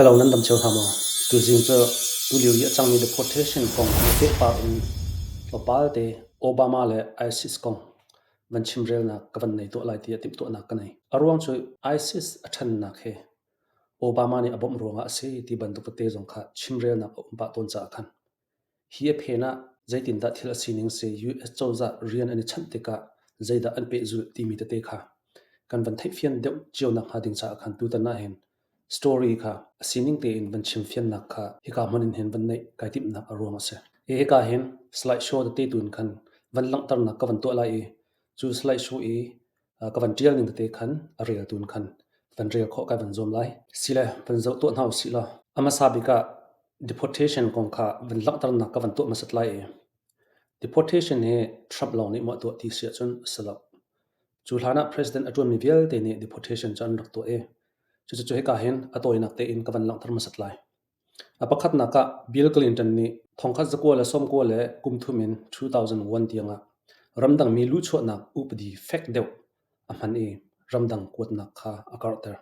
Hello, nan dam cio hna maw? Tuzing cu tulio i a cangmi deportation kong he pehpar in tlawmpal te Obama le ISIS kong van chimrelnak ka van nei tuah lai tiah timhtuahnak ka nei. A ruang cu ISIS a ṭhannak hi Obama nih a bawmh ruangah a si ti bantuk tete zong kha chimrelnak a um pah tawn caah khan Hi a phen ah zeitindah thil a sining si, US cozah rian an i chanh tikah zeidah an pehzulh timi tete kha kan van theihfian deuh cio nakhnga ding caah khan tutan ahhin story kha a sining tein van chimfiannak kha hika hmun in hin van neih kai timhnak a ruang a si. Hi hika hin slide show tete tu in khan van langhternak ka van tuah lai i cu slide show i ka van ṭial ning tete khan a rel tu in khan van rel khawh kai van zuam lai. Sile van zoh tuah hna usih law a hmasa bik ah deportation kong kha van langhternak ka van tuah hmasat lai i deportation hi Trump lawng nih maw a tuah ti si ahcun a si lo. Cu hlan ah president a ṭuanmi vialte nih deportation cu an rak tuah i cucu hika hin a tawinak tein ka van langhter hmasat lai. A pakhatnak ah Bill Clinton nih thongkhat zakua le sawmkua le kum thum in 2001 tiangah ramdangmi luhchuahnak upadi fek deuh a hman i ramdang kuatnak kha a karhter.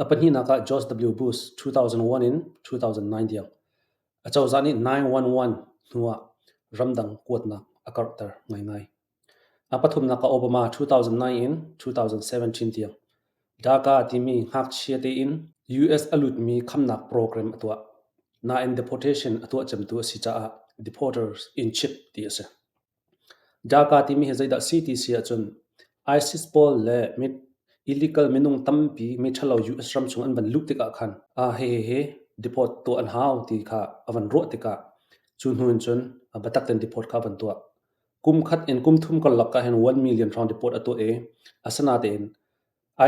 A pahnihnak ah George W. Bush 2001 in 2009 tiang acozah nih 911 hnuah ramdang kuatnak a karhter ngaingai. A pathumnak ah Obama 2009 in 2017 tiang DACA timi ngakchia tein US a lutmi khamnak program a tuah. Nain deportation a tuah cemtu a si caah deporters in chief ti a si. DACA timi hi zeidah si ti si ahcun ISIS pawl le illegal minung tampi mi ṭhalo US ram chung an van luh tikah khan ah hihihi deport tuah an hau ti kha a van ruah tikah cu hnu in cun biatak tein deport kha a van tuah. Kum khat in kum thum karlak ah hin 1 million hrawng deport a tuah i asinain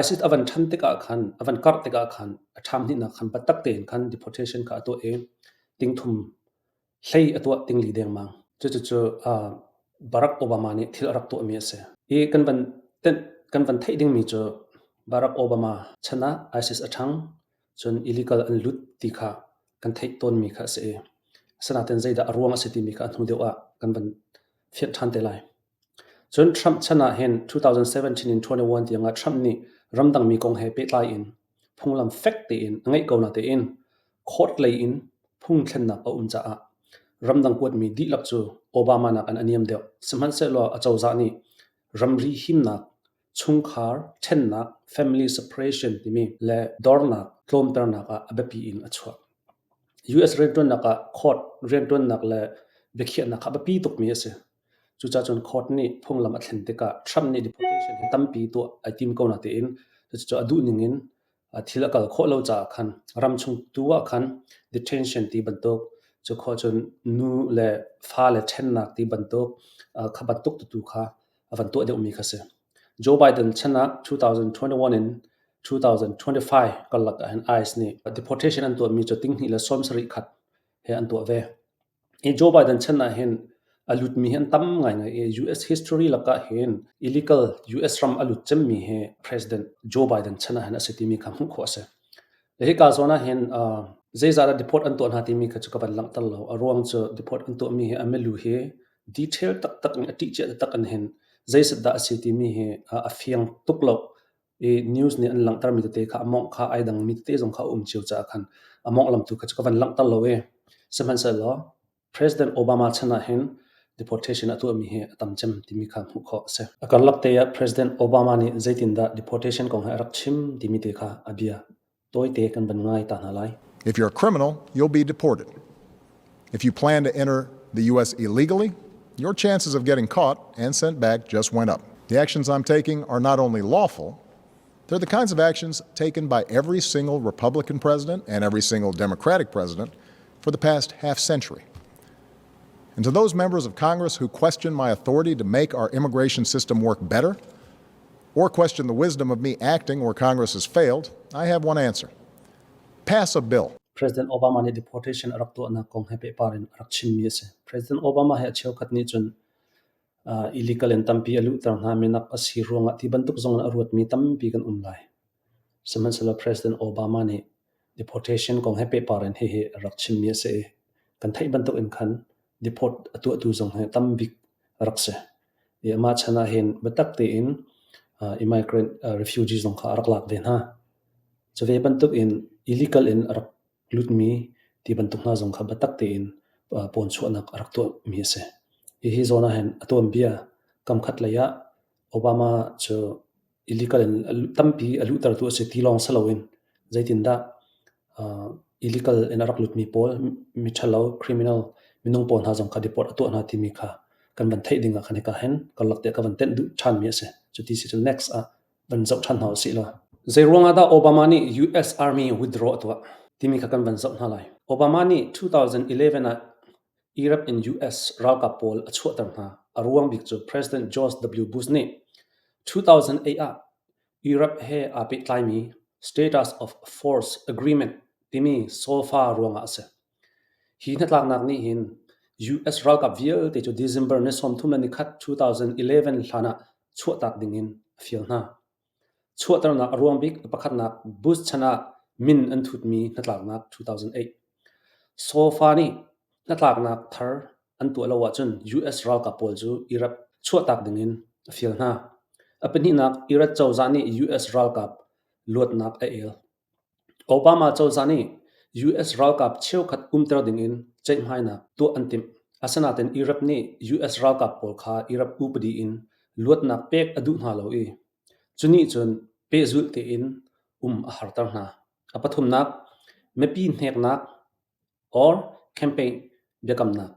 ISIS a van ṭhan tikah khan a van karh tikah khan a ṭham hnihnak khan biatak tein khan deportation kha a tuah i tingthum hlei a tuah tingli dengmang. Cucucu Barack Obama nih thil a rak tuahmi a si. Hi kan van tenh kan van theih dingmi cu Barack Obama chan ah ISIS a ṭhang, cun illegal an lut ti kha kan theih tawnmi kha a si i asinain zeidah a ruang a si timi kha a hnu deuh ah kan van fianh ṭhan te lai. Cun Trump chan ah hin 2017 in 21 tiangah Trump nih ramdangmi kong he pehtlai in phunglam fek tein a ngeih ko natein court lei in phung thlennak a um caah ramdang kuatmi dihlak cu Obama nakin a niam deuh. Sihmanhsehlaw acozah nih ramri himnak, chungkhar ṭhennak, family separation timi le dornak tlawmternak ah a biapi in a chuah. US rianṭuannak ah court rianṭuannak le biakhiahnak kha a biapi tukmi a si. Cucaah cun court nih phunglam a thlen tikah Trump nih deportation hi tampi tuah ai tim ko natein cucu a duh ning in thil a kal khawh lo caah khan ramchung tu ah khan detention ti bantuk cu khawh cun nu le fale ṭhennak ti bantuk kha bantuk tutu kha a van tuah deuhmi kha si. Joe Biden chan ah 2021 in 2025 karlak ah hin ICE nih deportation an tuahmi cu tinghnih le 70 khat he an tuah ve. Hi Joe Biden chan ah hin a lutmi hi an tam ngaingai i US history lakah hin illegal US ram a lut cemmi hi President Joe Biden chan ah hin a si timi kha hmuh khawh a si. Le hika zawn ah hin zeizah dah deport an tuah hna timi kha cu ka van langhter lo. A ruang cu deport an tuahmi hi a milu hi detail taktak in a ṭih cia taktak in hin zeiset dah a si timi hi a fiang tuk lo. I news nih an langhtermi tete kha a mawngh kha ai dangmi tete zong kha a um cio caah khan a mawngh lam tu kha cu ka van langhter lo i sihmanhsehlaw President Obama chan ah hin deportation a tuahmi hi a tam cem timi kha hmuh khawh a si. A karlak te ah President Obama nih zeitindah deportation kong he a rak chim timi te kha a bia tawite kan van ngai ta hna lai. If you're a criminal, you'll be deported. If you plan to enter the U.S. illegally, your chances of getting caught and sent back just went up. The actions I'm taking are not only lawful, they're the kinds of actions taken by every single Republican president and every single Democratic president for the past half century. And to those members of Congress who question my authority to make our immigration system work better, or question the wisdom of me acting where Congress has failed, I have one answer. Pass a bill. President Obama nih deportation a rak tuahnak kong he pehpar in a rak chimmi a si. President Obama he a cheukhat nih cun illegal in tampi a luhter hna minak a si ruangah ti bantuk zong in a ruatmi tampi kan um lai. Sihmanhsehlaw President Obama nih deportation kong he pehpar in hihi a rak chimmi a si i kan theih bantuk in khan deport a tuahtu zong hi tambik a rak si. I amah chan ah hin biatak tein immigrant refugee zong kha a rak lak ve hna. Cu ve bantuk in illegal in a rak. lutmi ti bantuk hna zong kha biatak tein pawnchuahnak a rak tuahmi a si. Hihi zawn ahhin a tuanbia kamkhat lei ah Obama cu illegal in tampi a luhtertu a si ti lawng si loin zeitindah illegal in a rak lutmi pawl miṭhalo criminal minung pawl hna zong kha deport a tuah hna timi kha kan van theih ding ah khan hika hin karlak te ka van tenh duh ṭhanmi a si. Cuti si cun next ah van zoh ṭhan hna usih law. Zeiruang ah dah Obama nih US Army withdraw a tuah timi kha kan van zoh hna lai. Obama nih 2011 ah Iraq in US ralkap pawl a chuahter hna. A ruang bik cu President George W. Bush nih 2008 ah Iraq he aa pehtlaimi Status of Force Agreement timi solfa ruangah a si. Hi hnatlaknak nih hin US ralkap vialte cu December ni 31, 2011 hlan ah chuahtak dingin a fial hna. Chuahternak a ruang bik pakhatnak Bush chan ah min an thutmi hnatlaknak 2008. Sofa nih hnatlaknak thar an tuah lo ahcun US ralkap pawl cu Iraq chuahtak dingin a fial hna. A pahnihnak Iraq cozah nih US ralkap luatnak a el. Obama cozah nih US ralkap cheukhat umter dingin ceihmainak tuah an timh. Asinain Iraq nih US ralkap pawl kha Iraq upadi in luatnak pek a duh hna lo i cu nih cun pehzulh tein um a harter hna. A pathumnak, mipi hneknak or campaign biakamnak.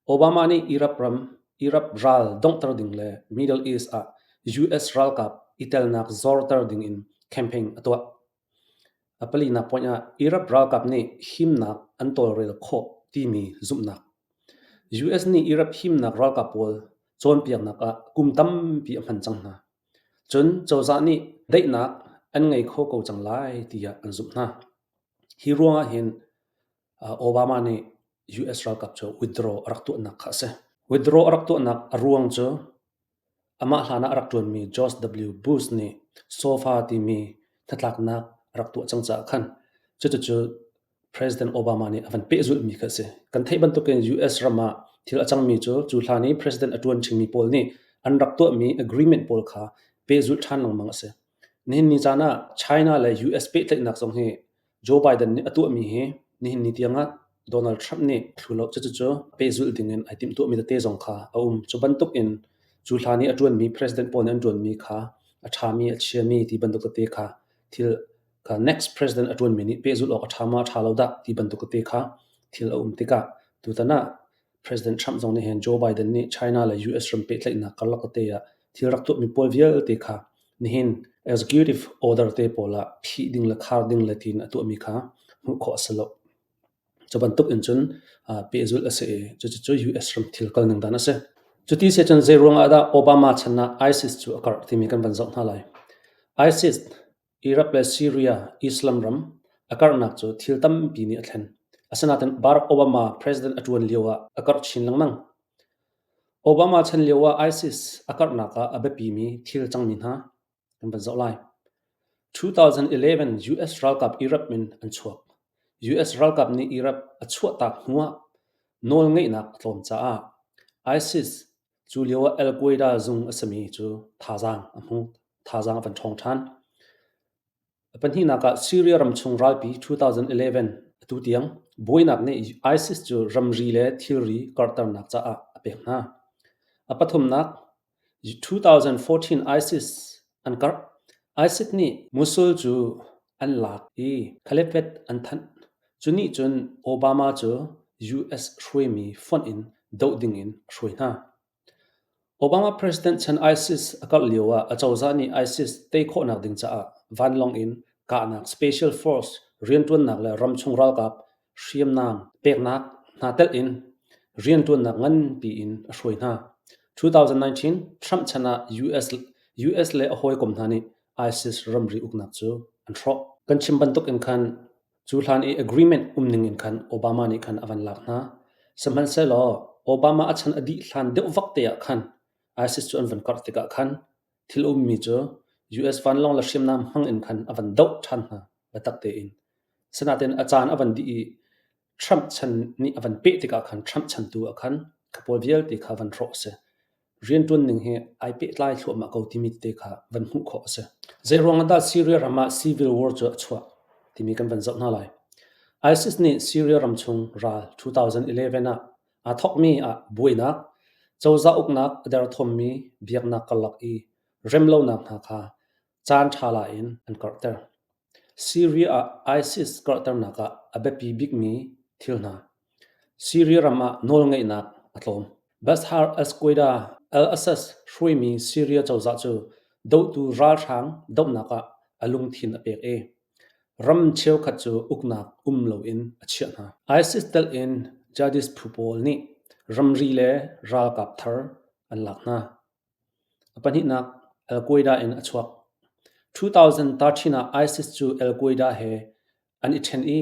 Obama nih Iraq ram Iraq ral donghter ding le Middle East ah US ralkap i telnak zorter ding in campaign a tuah. A palinak point ah Iraq ralkap nih himnak an tawlrel khawh timi zumhnak. US nih Iraq himnak ralkap pawl cawnpiaknak ah kum tampi a hman cang hna. Cun cozah nih daihnak an ngei kho ko cang lai tiah an zumh hna. Hi ruangah hin Obama nih US ralkap cu withdraw a rak tuahnak kha a si. Withdraw a rak tuahnak a ruang cu amah hlan ah a rak ṭuanmi George W. Bush nih SOFA timi hnatlaknak a rak tuah cang caah khan cucu President Obama nih a van pehzulhmi kha a si. Kan theih bantukin US ram ah thil a cangmi cu cu hlan i President a ṭuan ṭhingmi pawl nih an rak tuahmi agreement pawl kha pehzulh ṭhan lengmang a si. Nihin ni caan ah China le US pehtlaihnak zong hi Joe Biden nih a tuahmi hi nihin ni tiangah Donald Trump nih thlu lo. Cucu pehzulh dingin ai timhtuahmi tete zong kha a um. Cu bantuk in cu hlan i a ṭuanmi president pawl nih an ṭuanmi kha a ṭhami a chiami ti bantuk tete kha thil kha next president a ṭuanmi nih pehzulh awk a ṭha maw a ṭha lo dah ti bantuk tete kha thil a um tikah tutan ah President Trump zong nih hin Joe Biden nih China le US ram pehtlaihnak karlak tete ah thil rak tuahmi pawl vialte kha nihin executive order te pawl ah phih ding le khar ding le tiin a tuahmi kha hmuh khawh a si lo. Cu bantuk in cun pehzulh a si i cucu US ram thil kal ning dan a si. Cuti si cun zei ruangah dah Obama chan ah ISIS cu a karh timi kan van zoh hna lai. ISIS Iraq le Syria Islam ram a karhnak cu thil tampi nih a thlen. Asinain Barack Obama president a ṭuan lioah a karh chin lengmang. Obama chan lioah ISIS a karhnak ah a biapimi thil cangmi hna kan van zoh lai. 2011 US ralkap Iraq min an chuak. US ralkap nih Iraq a chuahtak hnuah nawlngeihnak a tlawm caah ISIS cu lioah Al-Qaeda zung a simi cu thazaang a hmu. Thazaang a van ṭhawng ṭhan. A pahnihnak ah Syria ramchung ralpi 2011 atu tiang buainak nih ISIS cu ramri le thilri karhternak caah a pek hna. A pathumnak 2014 ISIS an karh. ISIS nih Mosul cu an lak i Caliphate an thanh. Cu nih cun Obama cu US hruaimi fonh in doh dingin a hruai hna. Obama president chan ISIS a karh lioah acozah nih ISIS tei khawhnak ding caah vanlawng in kahnak special force rianṭuannak le ramchung ralkap hriamnam peknak hna telh in rianṭuannak nganpi in a hruai hna. 2019 Trump chan ah US le a hawikom hna nih ISIS ramri uknak cu an hrawh. Kan chim bantuk in khan Cu hlan i agreement umning in khan Obama nih khan a van lak hna. Sihmanhsehlaw Obama a chan a dih hlan deuh vak te ah khan ISIS cu an van karh tikah khan thil a ummi cu US vanlawng le hriamnam hmang in khan a van doh ṭhan hna biatak tein. Sinain a caan a van dih i Trump chan nih a van peh tikah khan Trump chan tu ah khan kha pawl vialte kha van hrawh a si. Rianṭuan ning hi ai pehtlai thluahmah ko timi tete kha van hmuh khawh a si. Zeiruang ah dah Syria ram ah civil war cu a chuah timi kan van zoh hna lai. ISIS nih Syria ramchung ral 2011 ah aa thawkmi ah buainak, cozah uknak a derthawmmi biaknak karlak i remlonak hna kha caan ṭha la in an karhter. Syria ah ISIS karhternak ah a biapi bikmi thil hna. Syria ram ah nawlngeihnak a tlawm. Bashar al-Qaeda al-Assad hruaimi Syria cozah cu dohtu ralhrang dohnak ah a lungthin a pek i ram cheukhat cu uknak um loin a chiah hna. ISIS telh in jihadist phu pawl nih ramri le ralkap thar an lak hna. A pahnihnak, Al-Qaeda in a chuak. 2013 ah ISIS cu Al-Qaeda he an i ṭhen i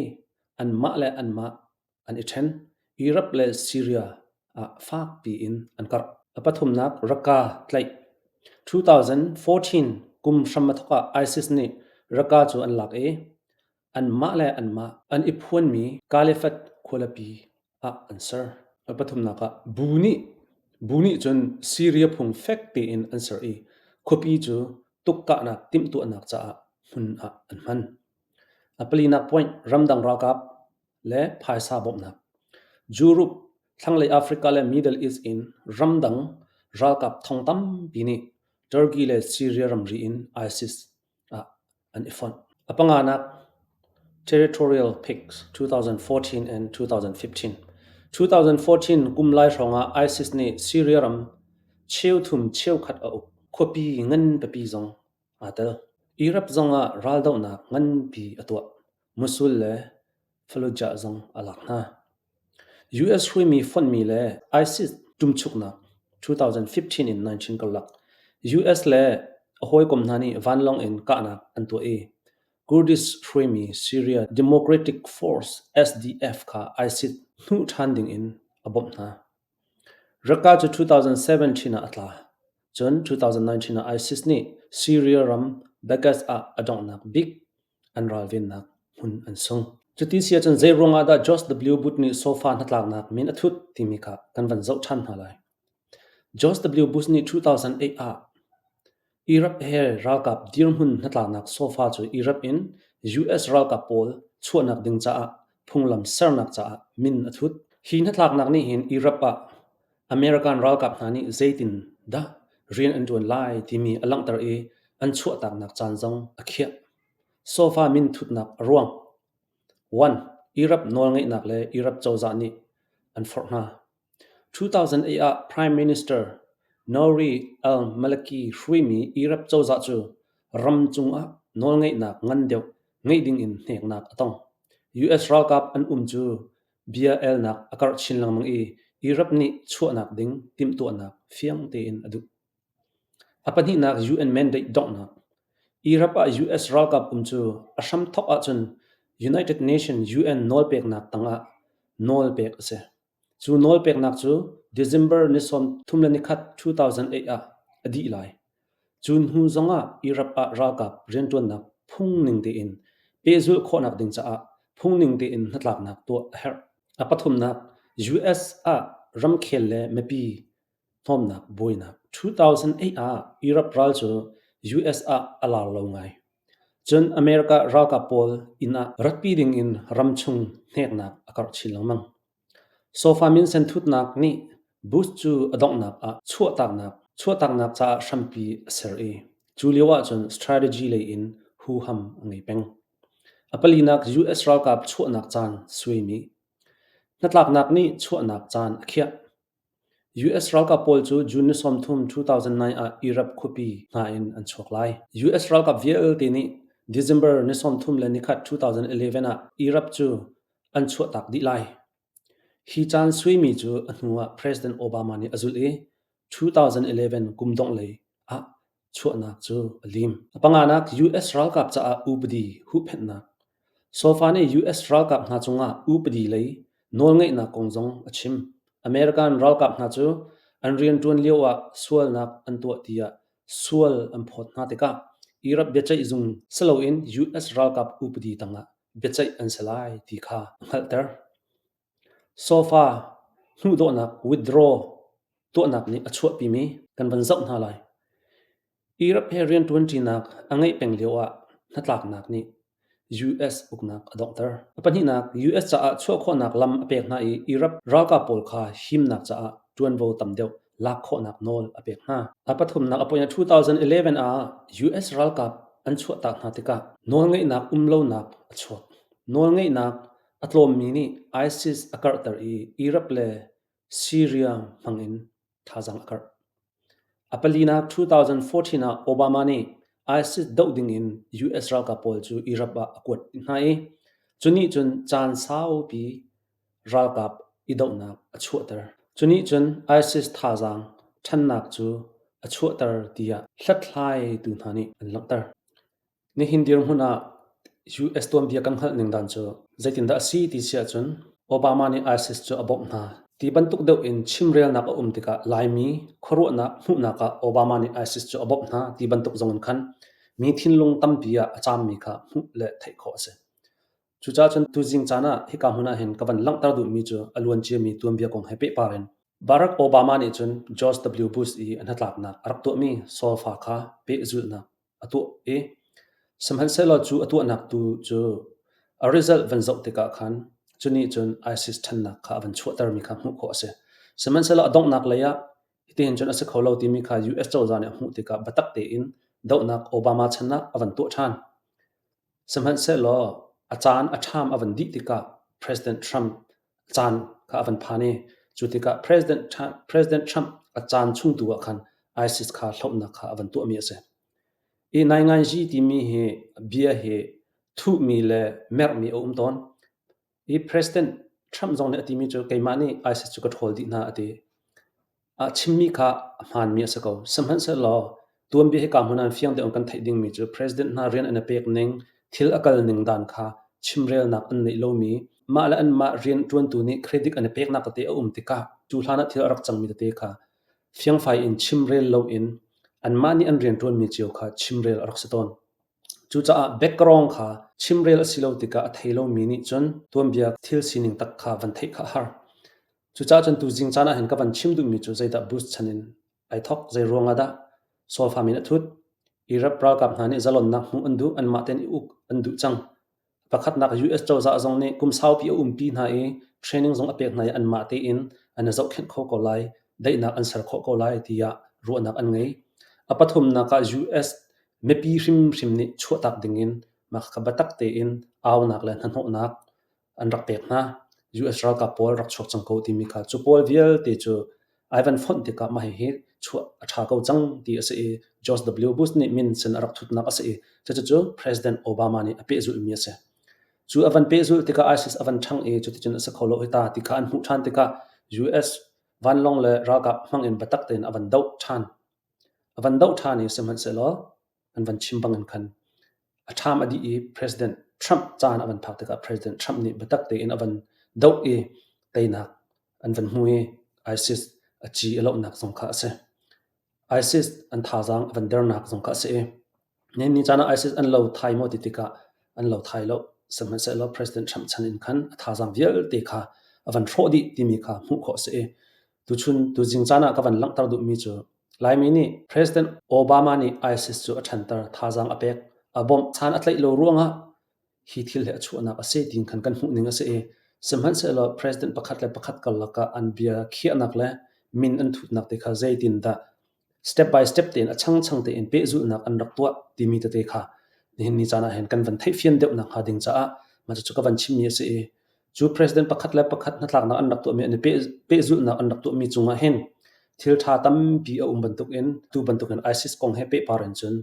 anmah le anmah an i ṭhen. Iraq le Syria ah fakpi in an karh. A pathumnak, Raqqa tlaih. 2014 kum hram a thawk ah ISIS nih Raqqa cu an lak i anmah le anmah an i phuanmi Caliphate khualipi ah an ser. A pathumnak ah bu nih bu nih cun Syria phung fek tein an ser i khuapi cu tukkahnak timhtuahnak caah hmun ah an hman. A palinak point ramdang ralkap le phaisa bawmhnak. Europe, thlanglei Africa le Middle East in ramdang ralkap thong tampi nih Turkey le Syria ramri in ISIS ah an i fonh. A panganak Territorial Picks 2014 and 2015 2014 kum lai hrawngah ISIS nih Syria ram cheuthum cheukhat a uk. Khuapi ngan pipi zong aa tel. Iraq zongah raldohnak nganpi a tuah. Mosul le Fallujah zong a lak hna. US hruaimi fonhmi le ISIS ṭumchuknak 2015 in 19 karlak US le a hawikom hna nih vanlawng in kahnak an tuah i Kurdish hruaimi Syria Democratic Force SDF kha ISIS hnuh ṭhan dingin a bawmh hna. Raqqa cu 2017 ah a tla. Cun 2019 ah ISIS nih Syria ram Baghdad ah a donghnak bik an ralvennak hmun an sung. Cuti si ahcun zei ruangah dah George W. Bush nih sofa hnatlaknak min a thut timi kha kan van zoh ṭhan hna lai. George W. Bush nih 2008 ah Iraq he ralkap dirhmun hnatlaknak sofa cu Iraq in US ralkap pawl chuahnak ding caah phunglam sernak caah min a thut. Hi hnatlaknak nih hin Iraq ah American ralkap hna nih zeitin dah rian an ṭuan lai timi a langhter i an chuahtaknak caan zong a khiah. Sofa min thutnak a ruang. 1. Iraq nawlngeihnak le Iraq cozah nih an forh hna. 2008 ah Prime Minister Nouri al-Maliki hruaimi Iraq cozah cu ram cungah nawlngeihnak ngan deuh ngeih dingin hneknak a tong. US ralkap an um cu bia elnak a karh chin lengmang i Iraq nih chuahnak ding timhtuahnak fiang tein a duh. A pahnihnak UN mandate donghnak. Iraq ah US ralkap um cu a hramthawk ahcun United Nations UN nawlpeknak tangah nawlpek a si. Cu nawlpeknak cu December ni 31, 2008 ah a dih lai. Cu hnu zongah Iraq ah ralkap rianṭuannak phungning tein pehzulh khawhnak ding caah phungning tein hnatlaknak tuah a herh. A pathumnak, US ah ramkhel le mipi hnawmnak buainak. 2008 ah Iraq ral cu US ah a lar lo ngai. Cun America ralkap pawl inn ah ratpi dingin ramchung hneknak a karh chin lengmang. Sofa minsen thutnak nih Bush cu a donghnak ah chuahtaknak caah hrampi a ser i cu lio ahcun strategy lei in huham a ngei peng. A palinak US ralkap chuahnak caan suaimi. Hnatlaknak nih chuahnak caan a khiah. US ralkap pawl cu June ni 30, 2009 ah Iraq khuapi hna in an chuak lai. US ralkap vialte nih December ni 31, 2011 ah Iraq cu an chuahtak dih lai. Hi caan suaimi cu a hnu ah President Obama nih a zulh i 2011 kum dongh lei ah chuahnak cu a lim. A panganak US ralkap caah upadi huhphenhnak. Sofa nih US ralkap hna cungah upadi lei nawlngeihnak kong zong a chim. American ralkap hna cu an rianṭuan lioah sualnak an tuah tiah sual an phawt hna tikah Iraq biaceih zung siloin US ralkap upadi tangah biaceih an si lai ti kha a hngalhter. Sofa hnuhdawhnak withdraw tuahnak nih a chuahpimi kan van zoh hna lai. Iraq he rianṭuanṭinak a ngeih peng lioah hnatlaknak nih US uknak a donghter. A pahnihnak, US caah chuah khawhnak lam a pek hna i Iraq ralkap pawl kha himnak caah ṭuanvo tam deuh lak khawhnak nawl a pek hna. A pathumnak, a poinak 2011 ah US ralkap an chuahtak hna tikah nawlngeihnak um lonak a chuak. Nawlngeihnak a tlawmmi nih ISIS a karhter i Iraq le Syria hmangin thazaang a karh. A palinak 2014 ah Obama nih ISIS doh dingin US ralkap pawl cu Iraq ah a kuat hna i cu nih cun caan saupi ralkap i dohnak a chuahter. Cu nih cun ISIS thazaang ṭhannak cu a chuahter tiah hlathlaitu hna nih an langhter. Nihin dirhmun ah US tuanbia kan hngalh ning dan cu zeitindah a si ti si ahcun Obama nih ISIS cu a bawmh hna ti bantuk deuh in chimrelnak a um tikah Laimi khuaruahnak hmuhnak ah Obama nih ISIS cu a bawmh hna ti bantuk zong in khan mi thinlung tampi ah a caammi kha hmuh le theih khawh a si. Cucaah cun tuzing caan ah hika hmun ah hin ka van langhter duhmi cu a luanciami tuanbia kong he pehpar in Barack Obama nih cun George W. Bush i a hnatlaknak a rak tuahmi solfa kha pehzulhnak a tuah i sihmanhsehlaw cu a tuahnak tu cu a result van zoh tikah khan cu nih cun ISIS ṭhannak kha a van chuahtermi kha hmuh khawh a si. Sihmanhsehlaw a donghnak lei ah hitihin cun a si kho lo timi kha US cozah nih a hmuh tikah biatak tein dohnak Obama chan ah a van tuah ṭhan. Sihmanhsehlaw a caan a ṭham a van dih tikah President Trump caan kha a van phan i cu tikah President Trump a caan chung tu ah khan ISIS kha hlohnak kha a van tuahmi a si. I nainganzi timi hi bia hi thuhmi le merhmi a um tawn. I President Trump zong nih a timi cu keimah nih ISIS cu ka ṭhawl dih hna a ti. A chimmi kha a hmaanmi a si ko. Sihmanhsehlaw tuanbia hika hmun ah fiang deuh in kan theih dingmi cu President hna rian an i pek ning, thil a kal ning dan kha chimrelnak an neih lomi, mah le anmah rianṭuantu nih credit an i peknak tete a um tikah cu hlan ah thil a rak cangmi tete kha fiangfai in chimrel loin anmah nih an rianṭuanmi cio kha chimrel a rak si tawn. Cucaah background kha chimrel a si lo tikah a thei lomi nih cun tuanbia thil sining tak kha van theih kha a har. Cucaah cun tuzing caan ah hin ka van chim duhmi cu zeidah Bush chan in ai thawk, zei ruang ah dah solfa min a thut. Iraq ralkap hna nih zalonnak hmuh an duh, anmah tein i uk an duh cang. Pakhatnak US cozah zong nih kum saupi a umpi hna i training zong a pek hna i anmah tein an i zohkhenh kho ko lai, daihnak an ser khawh ko lai tiah ruahnak an ngei. A pathumnak ah US mipi hrimhrim nih chuahtak dingin mah kha biatak tein aunak le hnahnawhnak an rak pek hna. US ralkap pawl rak chuak cang ko timi kha cu pawl vialte cu ai van fonh tikah mah hihi chuah a ṭha ko cang ti a si i George W. Bush nih min sin a rak thutnak a si i cucu President Obama nih a pehzulhmi a si. Cu a van pehzulh tikah ISIS a van ṭhang i cuticun a si kho lo hi ta ti kha an hmuh ṭhan tikah US vanlawng le ralkap hmang in biatak tein a van doh ṭhan. A van doh ṭhan i sihmanhsehlaw an van chim bangin khan a ṭham a dih i President Trump caan a van phak tikah President Trump nih biatak tein a van doh i teinak an van hmu i ISIS a ci a lohnak zong kha a si. ISIS an thazaang a van dernak zong kha a si i ni caan ah ISIS an lo thai maw ti tikah an lo thai lo. Sihmanhsehlaw President Trump chan in khan a thazaang vialte kha a van hrawh dih timi kha hmuh khawh a si i tuchun tuzing caan ah ka van langhter duhmi cu Laimi nih President Obama nih ISIS cu a ṭhanter, thazaang a pek, a bawmh, chan a tlaih lo ruangah hi thil hi a chuahnak a si tiin khan kan hmuh ning a si i sihmanhsehlaw President pakhat le pakhat karlak ah an bia khiahnak le min an thutnak te kha zeitindah step by step tein a changchang tein pehzulhnak an rak tuah timi tete kha nihin ni caan ah hin kan van theihfian deuh nakhnga ding caah mah cucu ka van chimmi a si i Cu president pakhat le pakhat hnatlaknak an rak tuahmi an i pehzulhnak an rak tuahmi cungah hin thil ṭha tampi a um bantukin tu bantukin ISIS kong he pehpar in cun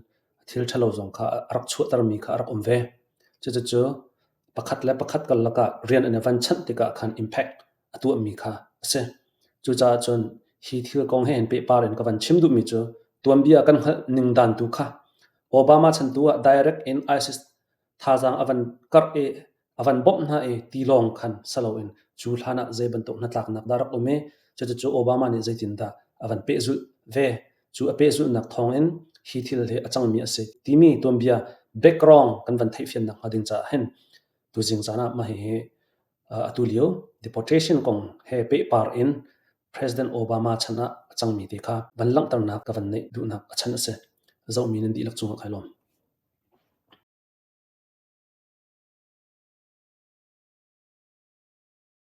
thil ṭhalo zong kha a rak chuahtermi kha a rak um ve. Cucu pakhat le pakhat karlak ah rian an i van chanh tikah khan impact a tuahmi kha a si. Cucaah cun hi thil kong he hin pehpar in ka van chim duhmi cu tuanbia kan hngalh ning dan tu kha Obama chan tu ah direct in ISIS thazaang a van karh i a van bawmh hna i tilawng khan si loin cu hlan ah zei bantuk hnatlaknak dah rak um i cucu Obama nih zeitindah a van pehzulh ve. Cu a pehzulhnak thawngin hi thil hi a cangmi a si timi tuanbia background kan van theihfian nakhnga ding caah hin tuzing caan ah mah hihi atu lio deportation kong he pehpar in President Obama chan ah a cangmi te kha van langhternak ka van neih duhnak a chan a si. Zohmi nan dihlak cungah kai lawm.